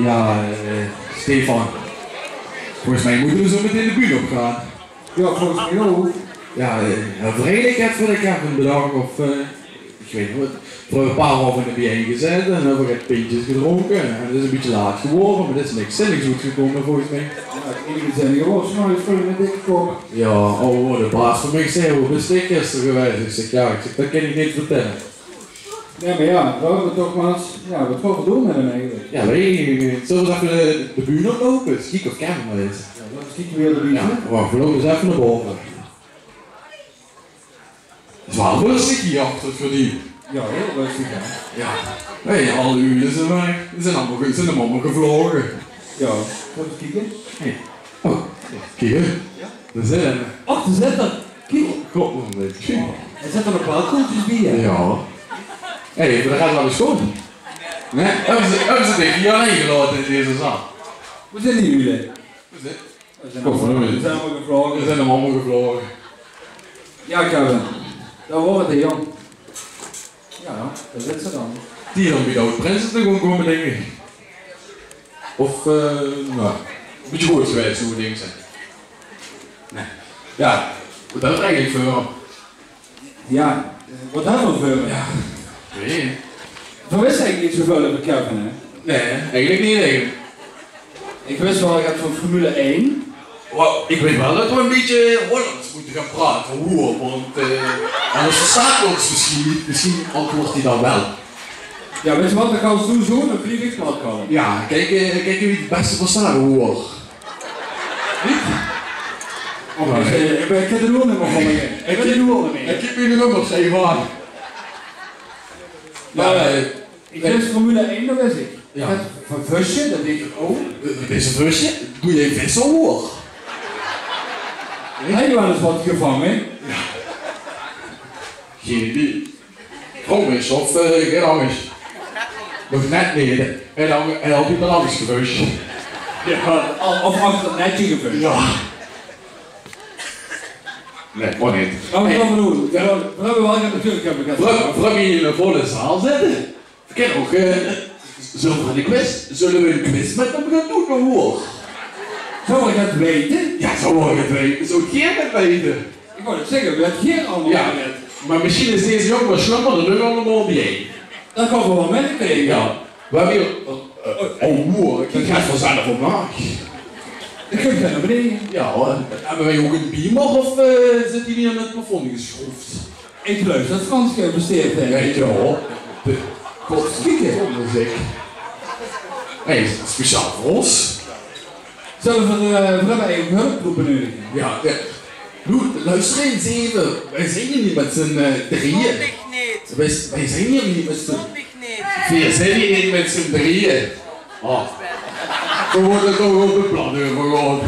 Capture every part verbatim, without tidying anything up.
Jao, eh, Stefan. Volges mich mótte v'r zo metein de bühne op gaon. Jao, volges mich ouch. Jao, eh, 'n vriendelikheidsvraog aan Kevin bedank of, eh, ich weit neet waat. V'r höbbe 'n paar oor in de bie-ein gezaete en höbbe get pintjes gedrónke. En 't is 'n bietje laat gewore, mer 't is niks zinnigs oetgekómme volges mich. Jao, 't enige zinnige waor 's morges vruug 'ne dikke kop. Jao, oh, de baas van mich zag: "Wo bös dich gister gewaes?" Ich zèk: "Jao," ich zèk, "det kin ich neet vertèlle." Nae, mer jao, v'r höbbe toch mer ins, jao, waat gaon v'r doon mit häöm eigelik? Jao, weit ich neet. Zölle v'r ins effe de, de bühne oploupe? Ins kieke of Kevin d'r is. Jao, laot ins kieke wie d'r bie zit. Jao, wach, v'r loupe ins effe nao bove. 't Is waal röstig hie achter 't gordien. Jao, hiel röstig, hè? Jao. Hey, alle uile zeen weg. Ze zeen allemaol ge-, zeen allemaol gevloge. Jao, ins effe kieke. Hey. Oh, kiek. Jao. Dao zit 'r. Och, dao zit 'r. Kiek. God, man, dit. D'r zitte nog waal koeltjes bie, hè? Jao. Hey, mer det geit waal ins good. Nae, höbbe ze, höbbe ze dich hie allein gelaote in deze zaal? Wo zeen die uile? Wo zeen Kom, v'r zeen allemaol gevloge. V'r zeen allemaol gevloge. Jao, Kevin. Dao waor 't, jóng. Jao, dao zit ze dan. Die dan bie de aod-prinse te gaon kómme, dink ich. Of, eh, noe, 'n bietje good gewaes, zoe dink ich. Nae. Jao, waat höbbe v'r eigelik veur? Jao, eh, waat höbbe v'r veur? Jao, weit ich neet. V'r wiste eigelik neet zoväöl euver Kevin, hè? Nae, eigelik neet, eigelik. Ich wis waal get van Formule ein. Waal, ich weit waal det v'r e bietje Hollands mótte gaon praote, huur, want, eh, angers verstaon v'r ós mesjien neet. Mesjien antwoordt hae dan waal. Jao, wits se waat, dan kins se zoe, dan blief ich plat kalle. Jao, kiek, eh, kiek wie v'r 't bèste verstaon, huur. Neet? Oké, ich, eh, ich höb de oere neet mieë van. Ich höb de oere neet mieë. Ich höb de nummers effe aan. Jao, eh, ich wis Formule ein, det wis ich. Jao. Van, van visje, det wis ich ouch. Eh, det is e visje. Doon ich visse, huur? Höbs se waal ins waat gevange? Jao. Gein idee. Kóm ins, of, eh, gein angers. Nog net neet. En dan, en dan bie de angers gevis. Jao, of achter 't netje gevis. Jao. Nae, gewoon neet. Mer v'r gaon 't doon. V'r höbbe waal get natuurlik, höbbe v'r get. V'r höbbe hie 'n volle zaal zitte. V'r kinne ouch, eh, zölle v'r 'n quiz, zölle v'r 'n quiz mit häöm gaon doon, huur? Zouwe v'r get weite? Jao, zouwe v'r get weite? Zouw geer get weite? Ich wou net zègke, v'r höbbe gein allemaol. Jao, mer mesjien is deze jóng waal slummer dan v'r allemaol bie-ein. Det kan waal mit, jao. Jao, v'r höbbe hie, eh, eh, oh, huur, ich gaon vanzelf omlaag. Ich höb gein idee. Jao, höbbe v'r ouch 'ne beamer of, eh, zit hie mit 't plafond geschroef? Ich geluif det Frans geïnvesteerd haet. Jao, jao. Godverdomme, zèk. Hey, speciaal veur ós. Zölle v'r, eh, v'r höbbe eigelik hulp benödig. Jao, jao. Noe, loester ins effe. Veer zeen hie neet mit z'n, eh, drieje. Stond ich neet. Veer, veer zeen hie neet mit z'n... Stond ich neet. Veer zeen hie neet mit z'n drieje. Oh. Veer waere toch op de plat euvergehaold.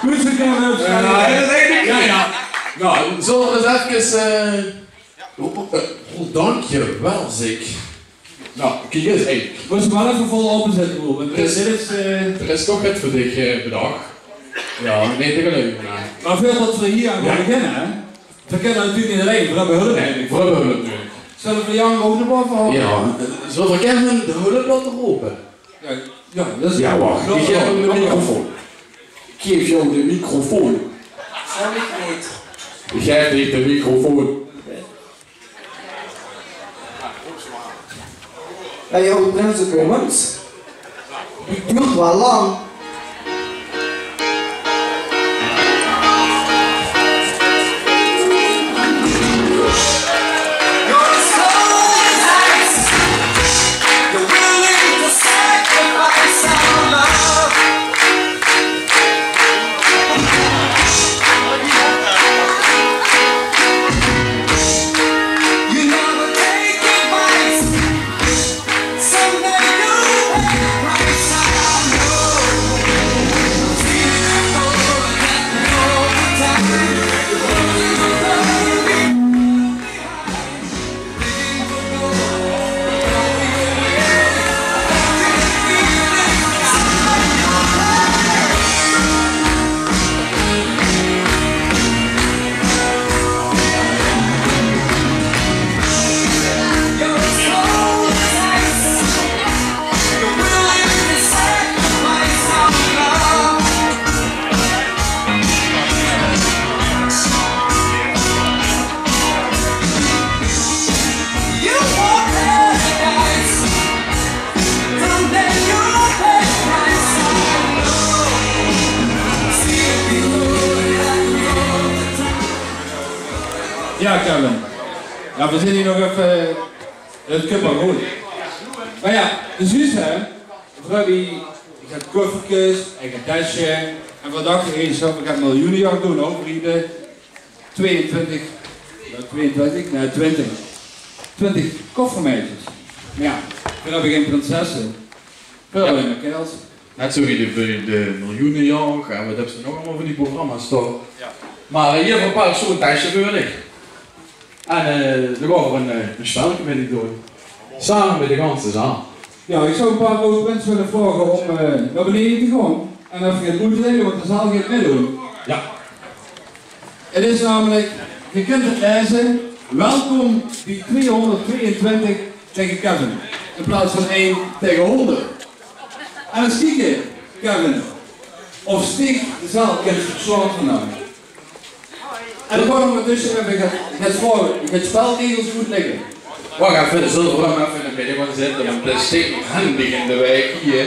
Jao, det weit ich. Jao, jao. Noe, zölle v'r ins effe, eh, oh, oh, eh, oh, dank je wel, zèk. Noe, kiek ins, hey. Mós se waal effe vol aope zitte, huur, want, eh, dit is, eh, d'r is toch get veur dich, eh, bedach. Jao, neet te geluive, hè. Mer veurdet v'r hie aan beginne, hè? V'r kinne natuurlik neet allein, v'r höbbe hulp. Nae, v'r höbbe hulp neudig. Zölle v'r Jan Rodebaum vraoge? Jao, zölle v'r Kevin de hulp laote rope? Jao, jao, det is... Jao, wach, ich gaef häöm de microfoon. Ich gaef dich de microfoon. Zal ich neet. Ich gaef dich de microfoon. Hey, jóng, prinse, kóm ins. Dit doert waal lang. Jao, Kevin. Jao, veer zeen hie nog effe, eh, 't kump waal good. Mer jao, de zuus, hè, veer höbbe hie get kufferkes en get tesjes. En veer dachte ins, zölle veer get miljoenenjaor doon, hè, veur de twieëntwintig, jao, twieëntwintig, nae, twintig. Twintig koffermeidjes. Mer jao, veer höbbe gein prinsesse. Veer höbbe allein mer kaerels. Net zoe wie de, de miljoenenjaor, en wat höbs se nog allemaol van die programma's, toch? Jao. Mer, eh, hie höbbe veer e paar zoe'n tesje veur dich. En, eh, dan gaon veer e, eh, e spelleke mit dich doon. Same mit de ganse zaal. Jao, ich zou e paar oud-prinse wille vraoge óm, eh, nao beneje te gaon. En effe get oet te lègke, want de zaal geit mitdoon. Jao. 't Is namelik, geer kint 't laeze, welkom bie tweehonderdtweeëntwintig taenge Kevin, in plaats van ein taenge hónderd. En ins kieke, Kevin, of Stieg de zaal kint versjlaon vandaag. En dan gaon v'r óngertösse effe get, get veur, get spelregels oetlègke. Wach effe, dan zölle v'r 'm effe in 't midde gaon zitte, want det is zeker hendig in de waek hie.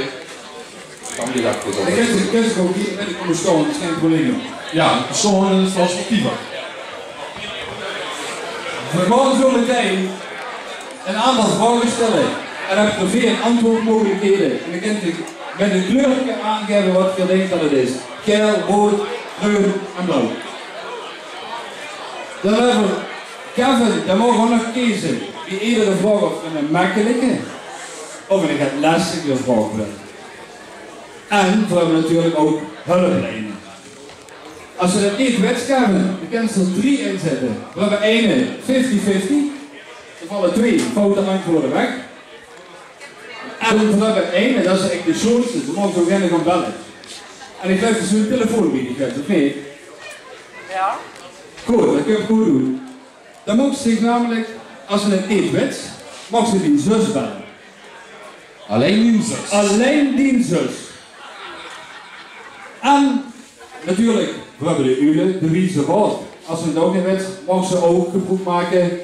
Kan die det good. Dan kins se, kins se ouch hie in 't midde kómme staon, det is gein probleem. Jao, staon is väöl sportiever. V'r gaon zo metein ein aantal vraoge stèlle. En dan höb geer veer antwoordmeugelikheden. En dan kint geer mit ein kleurke aangaeve waat geer dink det 't is. Gael, roead, greun en blauw. Dan höbbe v'r Kevin, dae maag ouch nog keze bie edere vraog of 't ein mekkelike of ein get lestige vraog wuuert. En veer höbbe natuurlik ouch hulplijne. Es se 't neet wits, Kevin, dan kins se d'r drie inzitte. Veer höbbe eine fifty fifty. D'r valle twee foute antwoorde weg. En veer höbbe eine, det is eigelik de sjoonste, dan maag se ouch gaer gaon belle. En ich geluif det se ein telefoon bie dich höbs, of neet? Jao. Good, det kump good oet. Dan maag se namelik, es se 't neet wits, maag se dien zus belle. Allein dien zus? Allein dien zus. En natuurlik, veer höbbe de Uule, de wieze raod. Es se 't ouch neet wits, maag se ouch gebroek make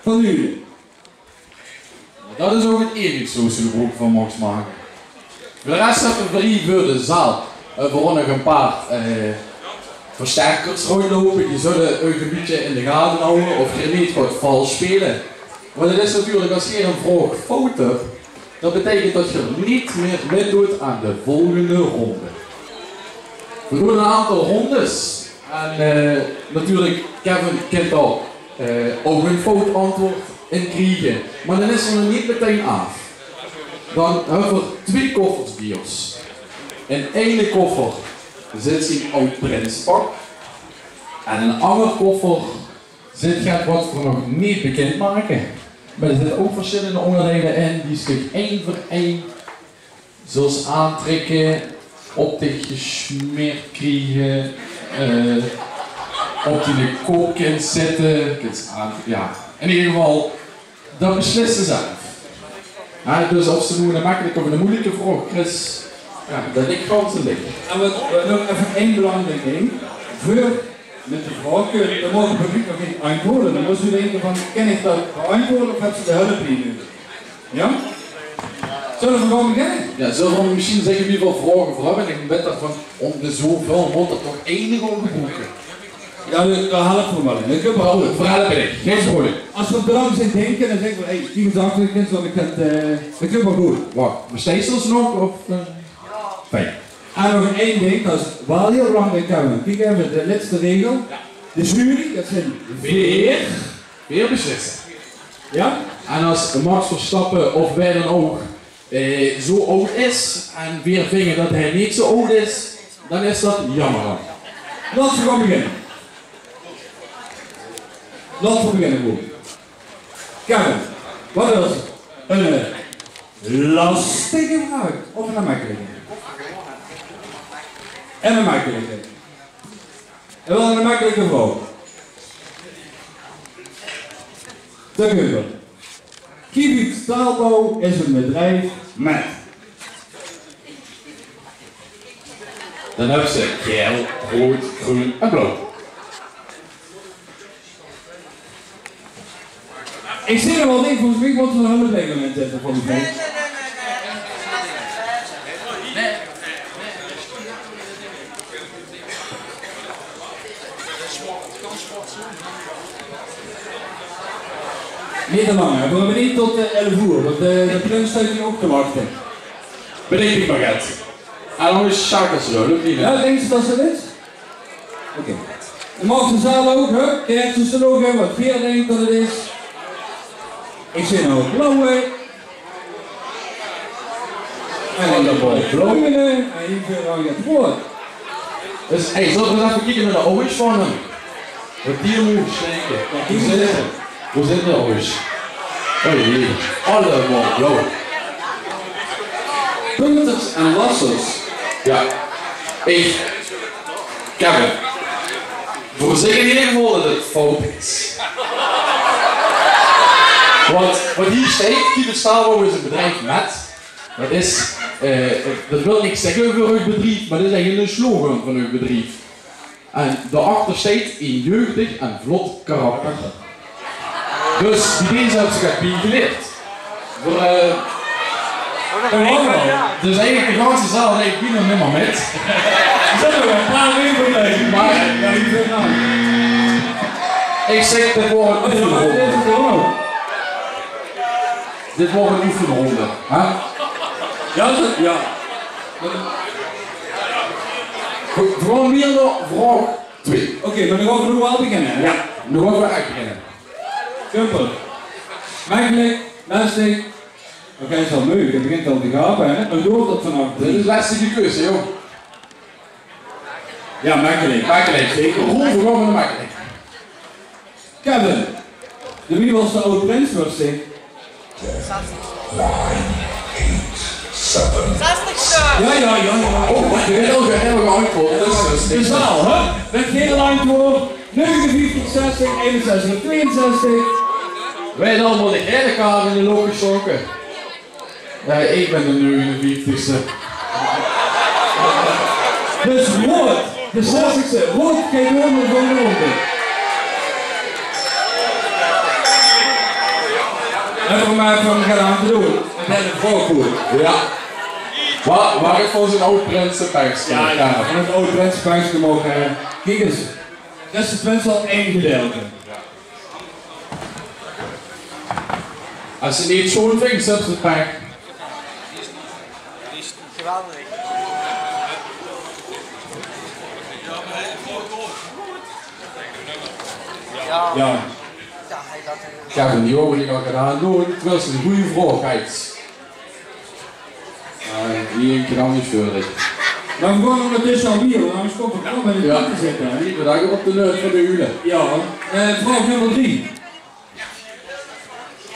van de Uule. Det is ouch 't einigste wo se gebroek van moogs make. Veur de res höbbe v'r hie veur de zaal, eh, veur nog e paar, eh, versterkers róndjloupe. Die zölle uch e bietje in de gate haoje of geer neet gaot vals speule. Want 't is natuurlik, es geer ein vraog fout höb, det beteikent det geer neet mieë mitdoot aan de volgende rónde. V'r doon ein aantal róndes. En, eh, natuurlik, Kevin kint al, eh, ouch ein fout antwoord in kriege. Mer dan is 'r nog neet metein aaf. Dan höbbe v'r twee koffers bie ós. In eine koffer zit zien oud-prinspak. En in 'n anger koffer zit get waat v'r nog neet bekind make. Mer d'r zitte ouch versjillende óngerdeile in die se ein veur ein zóls aantrèkke, op dich gesmeerd kriege, eh, op diene kop kins zitte, kins aan, jao. In eder geval, det beslis se zelf. Hè, dus of se noe ein mekkelike of ein meujelike vraog kriegs, jao, det ligk gans aan dich. En waat, waat nog effe ein belangriek ding, veur mit de vraog, dan maag 't publiek nog neet antwoorde. Dan mós se dinke van, kin ich det beantwoorde of höbs se de hulp hie nudig? Jao? Zölle v'r gewoon beginne? Jao, zölle v'r mesjien zègke wieväöl vraoge v'r höbbe? Ich bön d'r van, óm de zoväöl mót 'r toch eine gaon gebroeke. Jao, dao, dao helpe v'r waal in. Det kump waal good. V'r helpe dich. Gein probleem. Es v'r te lang zeen dinke, dan zègke v'r, hey, die gezag, ich kin zo, ich höb 't, eh, det kump waal good. Wach, versteis se ós nog? Of, eh? Fijn. En nog ein ding, det is waal hiel belangriek, Kevin. Kiek effe, de lètste regel. De jury, det zeen veer. Veer beslisse. Jao? En es Max Verstappen of wae dan ouch, eh, zo aud is en veer vinge det hae neet zo aud is, dan is det jaomer. Laot v'r gewoon beginne. Laot v'r beginne, gewoon. Kevin, waat is 'n, eh, lastige vraog of 'n mekkelike? En 'n mekkelike. En waal 'n mekkelike vraog. Daan kump 'r. Kievit Staalbouw is 'n bedrief mèt. Dan höbs se gael, roead, greun en blauw. Ich zeen 'm al, dink, volges mich mótte v'r 'n anger reglement zètte, volges mich. Neet te lang, hè. Veer höbbe neet tot, eh, elf oer, want, eh, de prins steit hie ouch te wachte. Bedink ich mer get. En dan is Sjaak es leuk, hè? Jao, dinks se det se det? Oké. En maag de zaal ouch, hè? Kaertjes ouch, hè, wat veer dinke det 't is. Ich zeen ouch blauw, hè. En dan de blauw. En hie veer aan 't woord. Dus, hey, zölle v'r ins effe kieke nao de ouwers van häöm? Wat die mótte sjrikke. Wo zit 'r? Wo zit 'r, ouwers? O jee, allemaol blauw. Punters en lassers. Jao. Ich, Kevin, veer zègke in eder geval det 't fout is. Want wat hie steit, Kievit Stahlbau is ein bedrief mit. Det is, eh, det wil niks zègke euver eur bedrief, mer det is eigelik eine slogan van eur bedrief. En dao-achter steit: ein jeugdig en vlot karakter. Dus bie deze höbs se get bie gelierd. Veur, eh, dus eigelik de ganse zaal deit bienao nimmer mit. Zeen d'r ein paar minder bie? Mer ich zèk, dit weurt ein oefenrónde. Dit weurt ein oefenrónde, hè? Jao, det, jao. Good, veur mich nog vraog twee. Oké, mer dan gaon v'r noe waal beginne, hè? Jao, dan gaon v'r ech beginne. Simpel. Mekkelik, lestig. Oké, is waal leuk, 't begint al te gape, hè? Mer door det vanaaf. Dit is lestige keuze, jóng. Jao, mekkelik. Mekkelik, zeker. Roel, v'r gaon veur de mekkelik. Kevin, de wie waas de aod-prins, waas die? Zestigste. Jao, jao, jao, jao. Oh, waat, de wil ouch, de wil ouch antwoord. De zaal, hè? Mit gein antwoord. Negenenvieftig, zestig, einenzestig, tweeënzestig. Wae haet allemaol de gele kaart in de lok gesjtaoke? Jao, ich bön de negenenvieftigste. Dus Roel, de zestigste. Roel, gein ronde van de ronde. En veur mich van gaan aan te doon. En dan de voorkoer. Jao. Wa-, waat is van zo'n aod-prinsepaekske? Jao, jao. Van 't aod-prinsepaekske moge, eh, kiek ins. Det is de prins al ein gedeelte. Es se 't neet sjoon vinjs, höbs se pech. Jao. Jao, die hove ich al gedaon. Noe, terwijl se ein gooj vraog höbs. Eh, die ein keer anders veur dich. Mer v'r gaon nog mit dit alweer, want angers kómme v'r nog mit de tied te zitte, hè? Jao, die bedank op de neut van de Ule. Jao, eh, vraog nummer drie.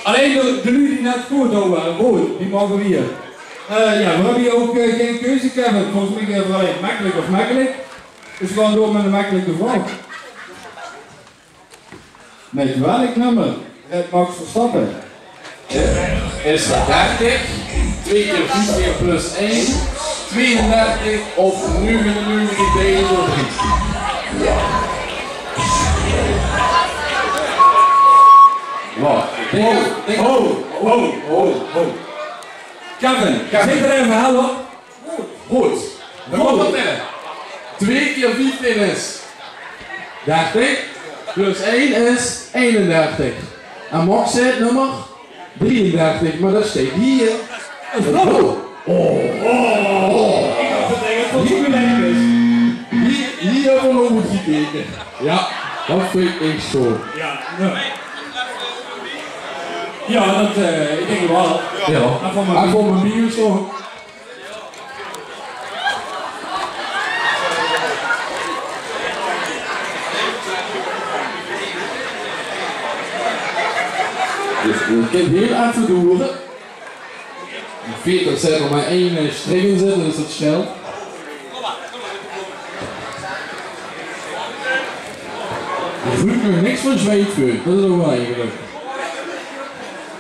Allein de, de luuj die net good wore, good, die moge weer. Eh, jao, v'r höbbe hie ouch, eh, gein keuze, Kevin. Volges mich höbbe v'r allein mekkelik of mekkelik. Dus v'r gaon door mit ein mekkelike vraog. Mit welk nummer rijdt Max Verstappen? Is det dertig, twee keer vief keer plus ein, tweeëndertig of negenennegentig deile door drie? Waat? Ho, ho, ho, ho, ho. Kevin, Kevin, zèk 't effe hel op. Good. Good. Twee keer vief is dertig, plus ein is einendertig. En Max zag nummer drieëndertig, mer det steit hie. Oh. Oh. Hie, hie höbbe v'r nog good gekeke. Jao, det vinj ich zo. Jao, jao. Jao, det, eh, ich dink waal. Jao. En veur mien bier zo. Dus, eh, 't kin hieël effe doere. In feite zit d'r mer ein, eh, strik in zitte, dus det sjeelt. D'r vloeit nog niks van zjweit veur, det is ouch waal eigelik.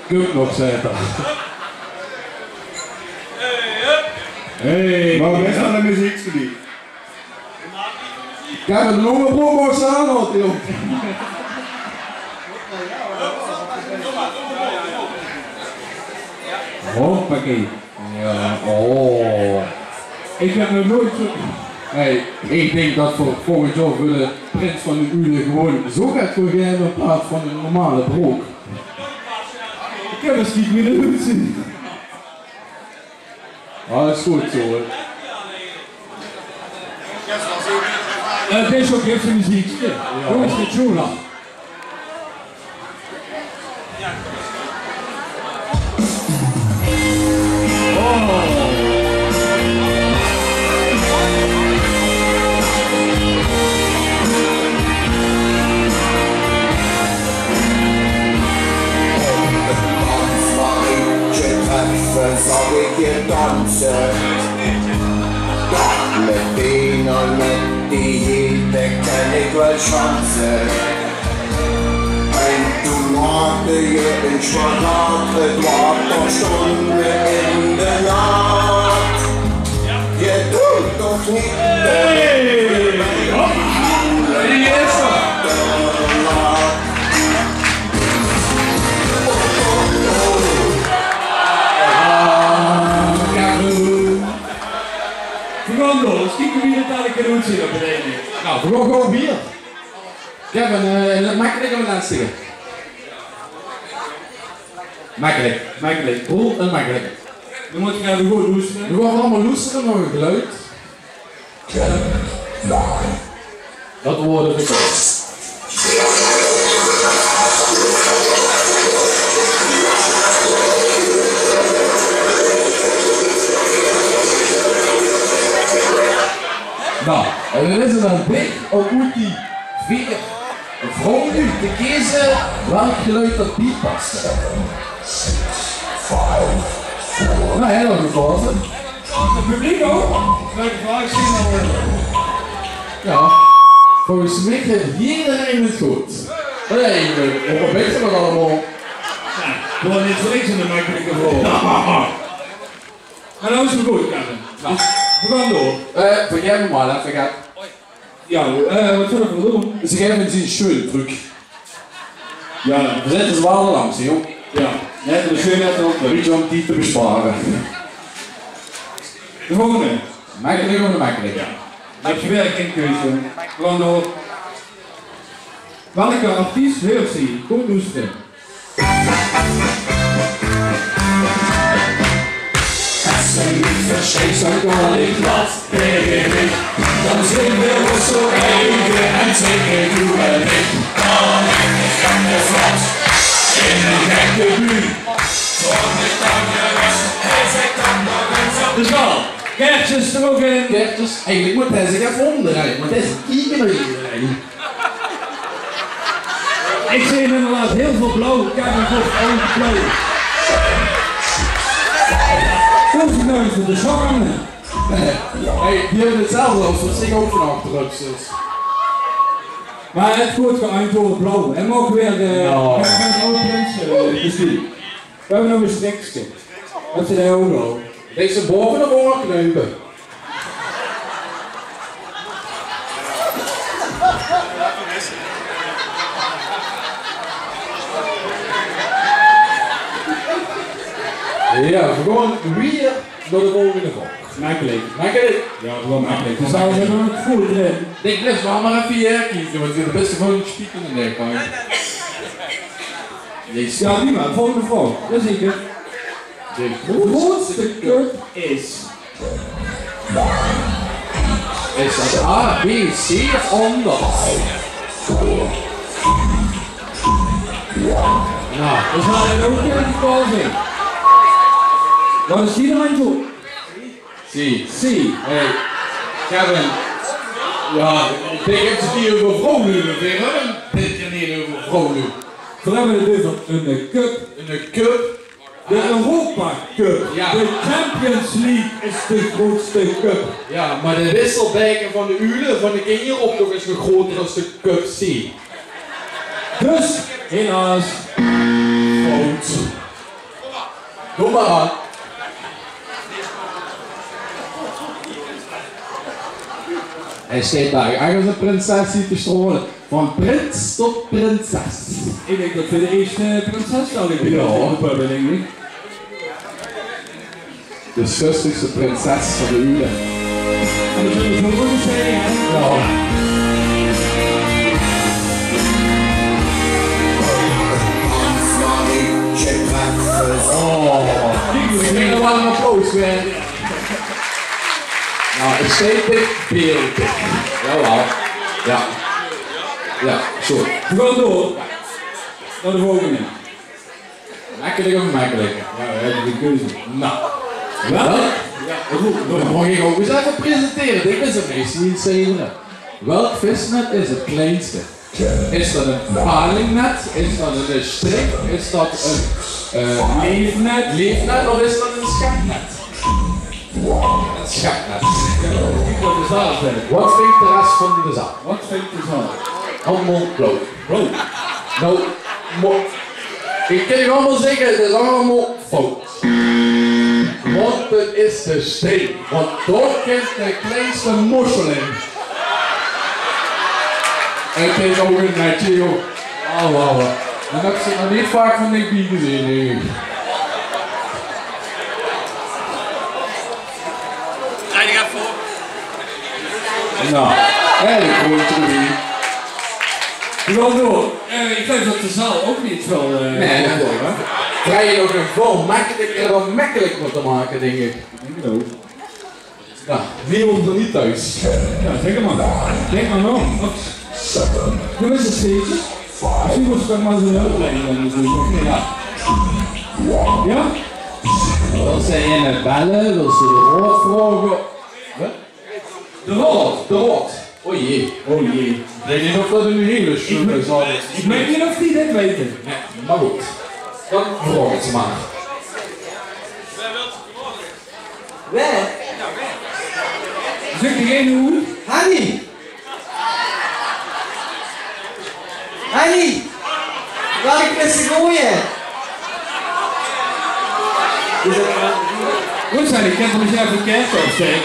Kump nog, zaet 'r. Hey. Mer waat is dan de meziek veur die? Jao, de lange brook maag ze aan, jóng. Hoppakee. Jao, oh. Ich höb nog noeit zo... Hey, ich dink det veur volgend jaor veur de prins van de Ule gewoon zo get veur gaeve in plaats van ein normale brook. Ja, dat is niet meer de bedoeling. Ah, is good zo, hè. Eh, dit is ook even een ziekje. Jongens, dit is zo lang. Dansmarietje treffe, zal ik je dansen? Dag, met Venal, met die hitte kan ik wel chansen. En toen maakte je een spagaat, het water stond me in de naad. Je doet toch niet... Hey! Hop! Die is er! Ah, Karoen. Veer gaon door. Ins kieke wie det dan Karoen zit op het einde. Nou, veer gaon gewoon weer. Kevin, eh, makkelijk of lastig? Makkelijk, makkelijk. Cool en makkelijk. Dan moet je even goed loesteren. Veer gaon allemaol loesteren nao het geluid. Dat worden we. Nou, en dan is het aan dich om oet die veer vrouwen te kiezen welk geluid dat bij past. Nou, heel erg gekozen. Het publiek ook? Welke vraag is die nou weer? Ja, volgens mij heeft iedereen het goed. Hey, eh, op een beetje wat allemaal. Ja, gewoon niet voor niks in de makkelijke vraag. Maar dat is goed, Kevin. Dus, we gaan door. Eh, vergeet me maar, hè, vergeet. Ja, eh, wat zullen we doen? Ze geven zien shirt terug. Ja, we zetten ze wel langs, joh. Ja, net de shirt net erop. Weet je, om die te besparen. De volgende. Makkelijk of makkelijk? Ja. Dat is weer geen keuze. Gewoon door. Welke artiest huurt ze? Kom, loesteren. As ze mich versteet, dan kan ich dat, denk ich. Dan zing ich ons zo eigen en zing ich doe en ich. Dan is dat de vlot in een gekke buurt. Dus wel, kaartjes er ook in. Kaartjes, eigenlijk moet hij zich even omdraaien, want hij is een kieken naar iedereen. Ik zie inderdaad heel veel blauw. Kijk maar goed, ook blauw. Komt u nou eens voor de zon? Hey, die hebben hetzelfde als we zingen ook van achterop, dus. Maar het wordt geantwoord blauw. En mogen weer de... Ja. Het zijn ook mensen, eh, dus die. We hebben nog een strikje. Wat ze daar ook al. Deze boven de oren kneupen. Ja, gewoon weer door de volgende volk. Makkelijk. Makkelijk. Ja, gewoon makkelijk. Dus daar zijn we het goed in. Ik blijf wel maar even hier kijken, want ik ben de beste van het spieken in de ervaring. Jezus. Ja, prima. Volgende vraag. Jazeker. De grootste cup is. Is dat A, B, C of anders? Nou, we gaan er ook in die pauze. Wat is die dan toe? C. C. Hey, Kevin. Ja, ik denk dat ze die over vrouwen willen, hè? Dit kan niet over vrouwen. We hebben het over een cup. Een cup? De Europa Cup. Ja. De Champions League is de grootste cup. Ja, maar de wisselbeker van de Ulen, van de kinjeroptocht, is nog groter als de Cup C. Dus, helaas. Fout. Kom maar aan. Hij staat daar ergens een prinses te stralen. Van prins tot prinses. Ik denk dat we de eerste prinses al in de... Ja. Geroepen hebben, denk ik. De zestigste prinses van de Ulen. En dat zullen we zo moeten zeggen, hè? Ja. Mansmarietje treffe, Jao, 't steit dich beeldig. Jawaal. Jao. Jao, zo. Veer gaon door nao de volgende. Mekkelik of mekkelik? Jao, veer höbbe de keuze. Noe. Wel? Jao, good. Dan maag ich ouch ins effe presentere. Dit is 'n meisje, die is zeve. Welk visnet is 't kleinste? Is dat 'n palingnet? Is dat 'n strik? Is dat 'n, eh, leefnet? Leefnet of is dat 'n schepnet? 'n Schepnet. Wat vingt de res van de zaal? Wat vingt de zaal? Allemaol blauw. Blauw. Noe, mo-, ich kin uch allemaol zègke, 't is allemaol fout. Want 't is de strik. Want dao kint de kleinste mossel in. 't Is ouch 'n netje, jóng. Wauw, wauw, wauw. Dao höbs se nog neet vaak van dichbie gezeen, dink ich. Noe, en ich kóm trök. Veer gaon door. Eh, ich geluif det de zaal ouch neet väöl, eh, nae, nae, hoor, hè? Kriege nog 'n vol mekkeliker dan mekkelik mótte make, dink ich. Ich dink 't ouch. Jao, wie ónger neet thoes. Jao, zèk 't mer. Zèk 't mer nao. Doe bis 't zeker. Mesjien mós se mer zo'n hulplijn dan zoe'n, of neet? Jao? Wils se eine belle? Wils se de raod vraoge? Waat? De raod, de raod. O jee. O jee. Ich weit neet of dat 'n hiel sjoen zaak is. Ich weit neet of die dit weite. Nae, mer good. Dan vraog 't mer. Wae? Zèk degene oet. Hanny! Hanny! Laot ich mit ze gooie. Good, zèk, ich höb mesjien effe verkeerd opgezèt.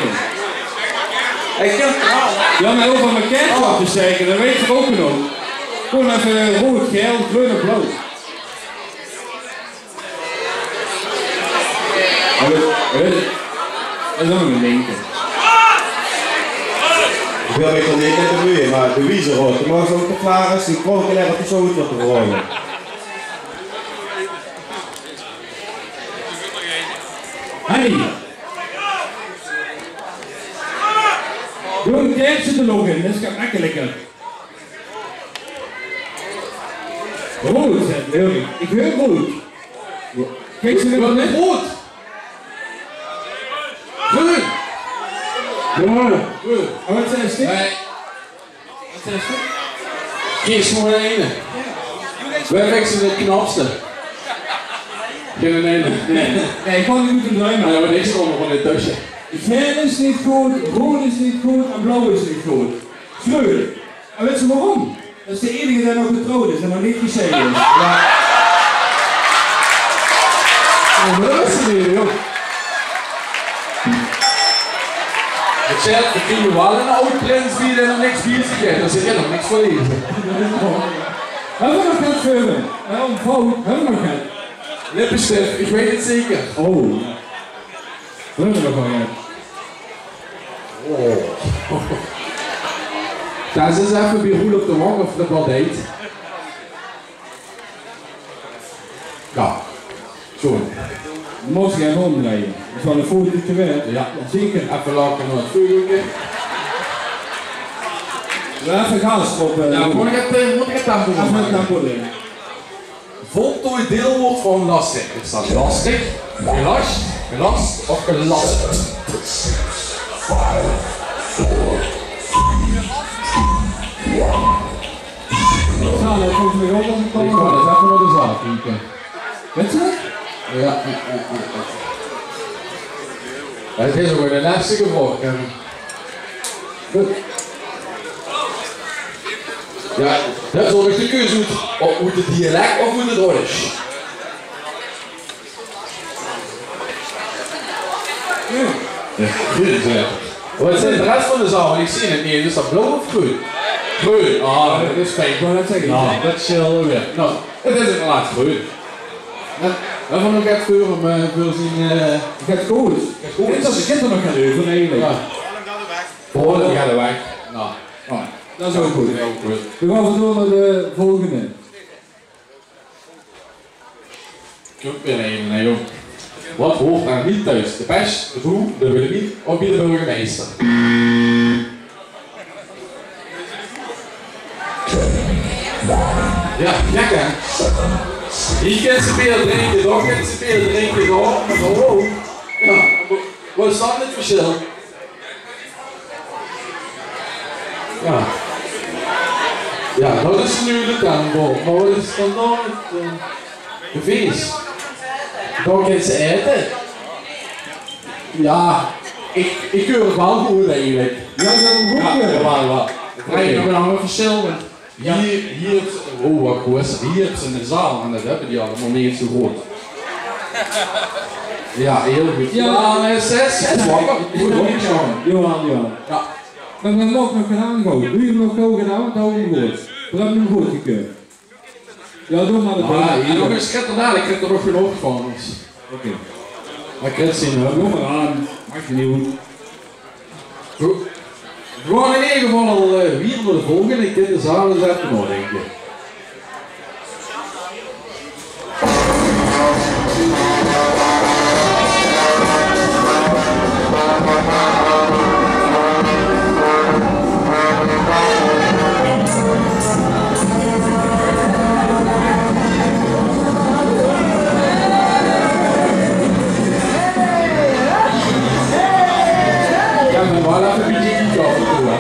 Ich höb 't waal. Jao, mer hoof mer verkeerd op te zègke, det weit ich ouch nog. Gewoon effe roead, gael, greun en blauw. Allee, hè? Det is ouch nog ein dink. Ich wil mich d'r neet mit bemeuje, mer de wiezer hoort. Doe maags ouch de Klaris, die krokodil, waat is zo good waat te vraoge. Hey! Doe ein kaertsje d'r nog in, det is get mekkeliker. Roead, zaet Leon. Ich huuer roead. Kiek, ze waere roead. Greun. Greun. Greun. En waat zaes doe? Nae. Waat zaes doe? Kies mer eine. Wae vinjs se 't knapste? Geine eine. Nae. Nae, ich gaon neet oet ein druim. Nae, mer ich stóng d'r gewoon in tösse. Gael is neet good, roead is neet good en blauw is neet good. Greun. En wèts se waoróm? Det is de einige dae nog getrouwd is en nog neet gesjeide is. Jao. Oh, det is 'r weer, jóng. 't Sjeelt, veer kriege waal 'nen aod-prins bie dae nog niks bie zich haet. Dao zit nog niks veur leve. Höbbe v'r nog get veur häöm? Eh, ónthaud, höbbe v'r nog get? Lippestif, ich weit 't zeker. Oh. V'r höbbe nog waal get. Oh. Tès ins effe bie Roel op de wang of det waal deit. Jao, zo. Mós se effe ómdrieje. Det is waal ein foto te waerd. Jao. Zeker. Effe laote nao 't veugelke. Jao, effe gaas op, eh, jao, mót ich 't, eh, mót ich 't tempo effe opmaoke? Tempo d'rin. Voltooid deelwoord van lastig. Is dat lastig, gelast, gelast of gelast? Zo, dan komt er weer op als ik kom. Ik ga eens even naar de zaal kijken. Weet je? Ja, ja, ja, ja, ja. Ja, het is ook weer een lastige vraag, hè. Good. Jao, det is ouch de keuze oet, of oet 't dialek of oet 't Oddesj. Jao, good, jao. Waat zeen de res van de zaal? Want ich zeen 't neet. Is det blauw of greun? Greun. Ah, det is fijn. Ich wou net zègke, jao, det is waal weer. Noe, 't is inderdaad greun. Jao, veer gaon nog effe veur 'm, eh, veur zien, eh, get goods. Get goods. Geit d'r, geit d'r nog get euver eigelik? Jao. Veer gaon weg. Noe. Noe, det is ouch good. Hieël good. Veer gaon door nao de volgende. Kump weer ein, hè, jóng. Wat hoort d'r neet thoes? De pers, de broe, de Willemien of bie de burgemeister? Ja, ja, kan. Hie kins se beer drinke, dao kins se beer drinke, dao. Oh, oh. Ja, wa-, wat is dan 't versjil? Ja. Ja, dat is noe de tango. Mer wat is dan dao 't, eh, de fees? Dao kins se aete. Ja, ich, ich keur 't waal good eigelik. Ja, dat is good. Ja, jawel, jawel. Oké. Mer ich höb 'n anger versjil, want hie, hie höbs se, oh, wat good. Hie höbs se 'n zaal en dat höbbe die allemaol neet zo groot. Ja, hiel good. Ja. Ja, eh, zes, zes, wakker. Good, good, Johan. Johan, Johan. Ja. Mer veer moge nog gaon aangouwe. Doe 'm nog gaw gaon, want hou 'm good. Veer höbbe 'm goodgekeurd. Ja, doe mer de... Ah, en nog ins, ich höb d'r dalik, ich höb d'r nog genóg van, dus. Oké. Mer ich höb zin, hè. Doe mer aan. Maak dich neet good. Good. Veer gaon in eder geval al, eh, weer nao de volgende. Ich kin de zaal ins effe naodinke. Ja, mer waal effe 'n bietje kieke af en toe, hè.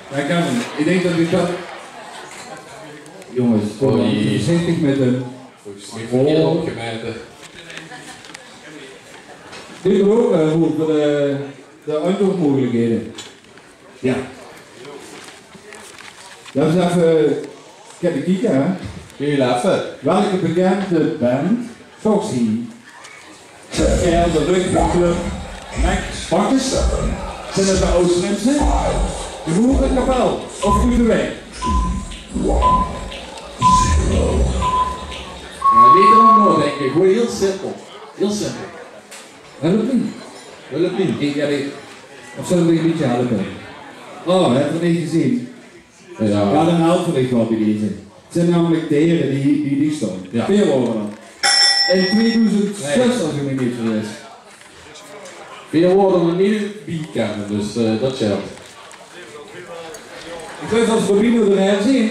Ja, Kevin, ich dink dat ich dat... Jónges, kom dan, veurzichtig mit häöm. Volges mich verkeerd opgemaete. Dit is ouch, eh, good veur de, de antwoordmeugelikheden. Ja. Laot ós effe kieke, hè. Hiel effe. Welke bekende band, Foxy, Kerel, de Rugbyclub, Max Bakkes, zeen 't de Oud-Prinse, de Boerekapel of Oet de Wijk? Ja, neet te lang naodinke, gewoon hiel simpel. Hiel simpel. Help neet. Hulp neet. Ich, ja, ich, of zal ich dich 'n bietje helpe? Oh, höb ich neet gezeen. Ja. Ja, dan help ich dich waal bie deze. 't Zeen namelik diere die, die, die staon. Ja. Veer waore d'r in tweedoezend zes, es ich mich neet vergis. Veer waore d'r neet bie kènne, dus, eh, dat sjeelt. Ich weit neet of Robino d'r is.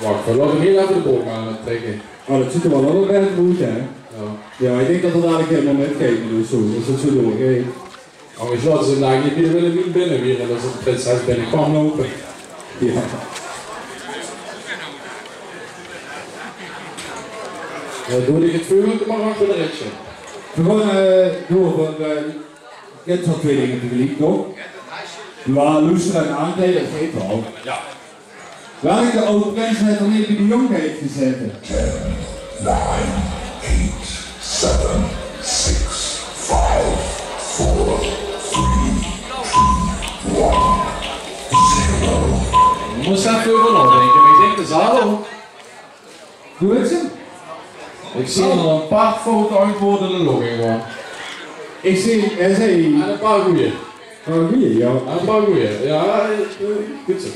Wach, veer laote 'm hiel effe de brook aan 't trèkke. Oh, dat zuut d'r waal allebei good oet, hè? Ja. Ja, ich dink dat 'r dalik hielemaol mitgeit, mer dus zo, es 't zo doorgeit. Angers laote ze 'm dalik neet bie de Willemien binne, wie dat 'n prinses binne kan loupe. Ja. Ja, doe dich 't veugelke mer achter de ritsje. Veer gaon, eh, door, want, eh, ich höb zoe twee dinger tegeliek, toch? Ja, loestere en aankleie, dat geit waal. Ja. Welke oud-prins haet d'r neet bie de jónkheid gezaete? Ten, nine, eight, seven, six, five, four, three, two, one, zero. Mós effe euver naodinke, mer ich dink de zaal ouch. Doe wits 'm? Ich zeen al 'n paar foute antwoorde de lóch in gaon. Ich zeen, hae zag... En 'n paar gooj. 'n Paar gooj, ja. En 'n paar gooj. Ja, eh, good zo.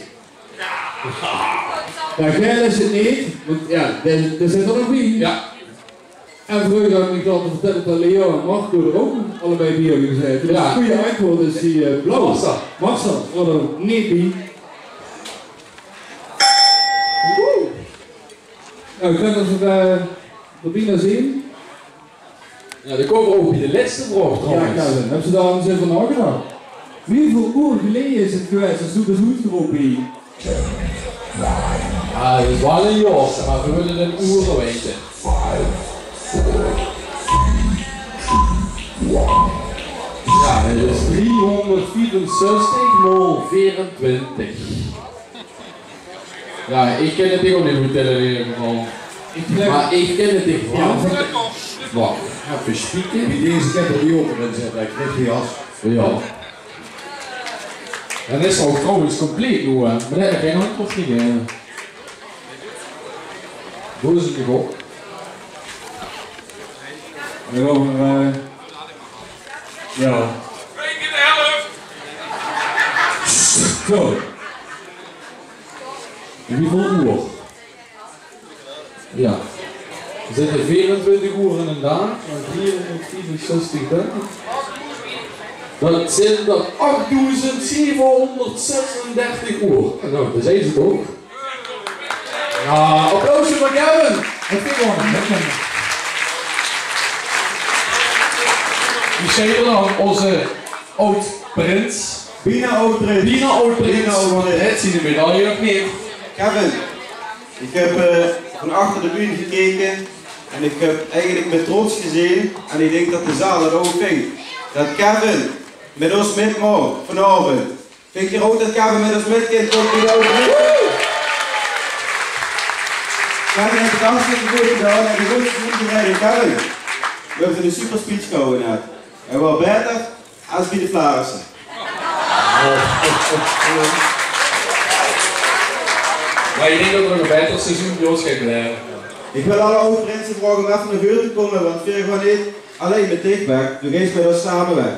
Ja, geil is 't neet, want ja, dao, dao zit 'r nog bie. Ja. En vreuger höb ich mich laote vertèlle dat Leo en Marco d'r ouch allebei bie höbbe gezaete. Dus 't gooje antwoord is die, eh, blauw. Marcel. Marcel, waor d'r neet bie. Woe! Noe, ich dink dat v'r, eh, d'r bienao zeen. Ja, dan kómme v'r ouch bie de lètste vraog, trouwens. Ja, Kevin, höbs se dao ins euver naogedach? Wieväöl oer geleje is 't gewaes es doe bös oetgerope? Ja, dat is waal 'n jaor, mer v'r wille 't oer weite. Ja, 't is driehonderdvierenzestig nul vierentwintig. Ja, ich kin 't ouch neet good tèlle in eder geval. Mer ich kin 't waal. Ja, wach, effe spieke. Wie deze kèt d'r die ope in zit, ich knip die as. Ja. En is ouch trouwens compleet noe, hè. Mer dat haet gein antwoord gekrege. Doe is 't toch ok. En dan, eh, ja. Zo. Wieväöl oer? Ja. Veer zitte veerentwintig oer in ein daag, van veerhóngerdviefenzestig daag. Dat zint d'r achdoezend zevenhóngerdzesendertig oer. Nou, dao zeen ze toch. Ja, applaus veur Kevin. Wie zeen v'r dan? Ózze aod-prins. Bienao aod-prins. Bienao aod-prins. Bienao aod-prins. Want hae haet zien medaille nog neet. Kevin, ich höb, eh, van achter de bühne gekeke en ich höb eigelik mit trots gezeen, en ich dink dat de zaal dat ouch ving, dat Kevin mit ós mit maag vanaovend. Vingt geer ouch dat Kevin mit ós mit kint? Kómp, Bienao aod-prins. Kevin haet 't hartstikke good gedaon, hae haet 'n good seizoen gerede. Kevin, veer höbbe 'n super speech gehawwe net. Hae waor baeter es bie de Flaarisse. Mer ich dink dat d'r nog 'n baeter seizoen bie ós geit blieve. Ich wil alle aod-prinse vraoge óm effe nao veure te kómme, want veer gaon neet allein mit dich weg, doe geis mit ós same weg.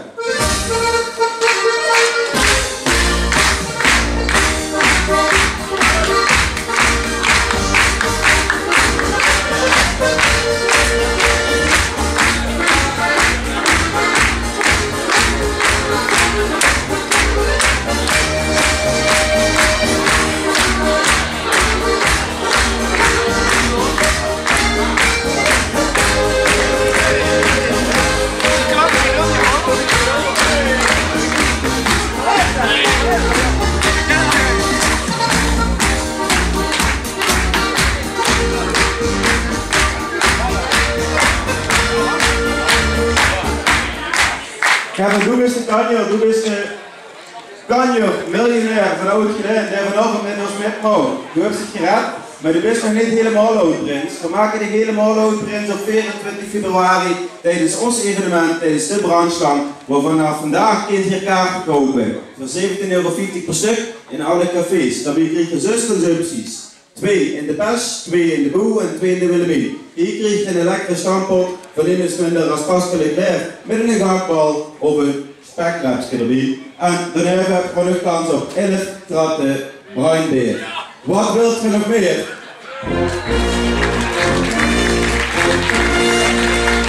Kevin, doe bis de kanjer, doe bis de kanjer, miljonair van Aod Gelaen, dae vanaovend mit ós mit maag. Doe höbs 't gered, mer doe bis nog neet hielemaol aod-prins. Veer make dich hielemaol aod-prins op veerentwintig februari tiedes ós evenement, tiedes de Brandsjtang, wo vanaaf vandaag kint geer kaarte koupe veur zeventien euro vieftig per stök in alle cafés. Daobie krieg geer zös consumpties. Twee in de Pes, twee in de Boew en twee in de Willemien. Hie krieg geer 'ne lekkere stampot veur nemes minder es Pascal Leclerc mit 'ne gehaktbal of e speklepske d'rbie. En daoneve höb geer nog kans op elf kratte bruin beer. Waat wilt geer nog mieë?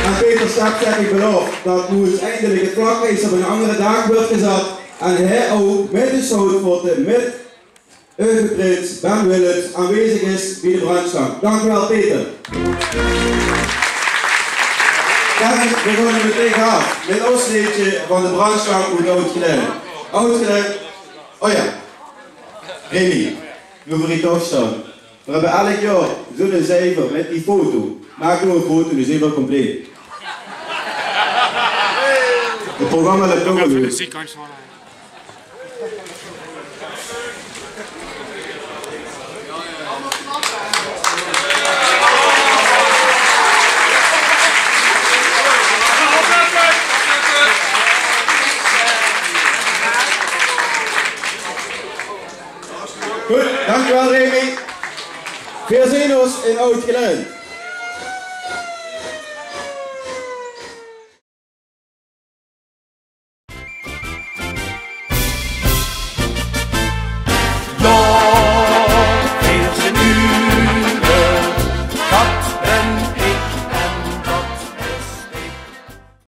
En Peter Steps haet mich belaof dat noe ins eindelik 't vlaggeis op 'nen angere daak wuuert gezat. En hae ouch mit de Zoutvotte, mit eure prins Ben Willems aanwezig is bie de Brandsjtang. Dank uch waal, Peter. Kevin, veer gaon d'r metein aaf mit ós leedje van de Brandsjtang oet Aod Gelaen. Aod Gelaen. O ja. Remy, noe veur dich toch staon. Veer höbbe elk jaor zoe'n zeiver mit die foto. Maak noe 'n foto, noe zeen veer compleet. 't Programma löp toch al good. Good, dank uch waal, Remy. Veer zeen ós in Aod Gelaen.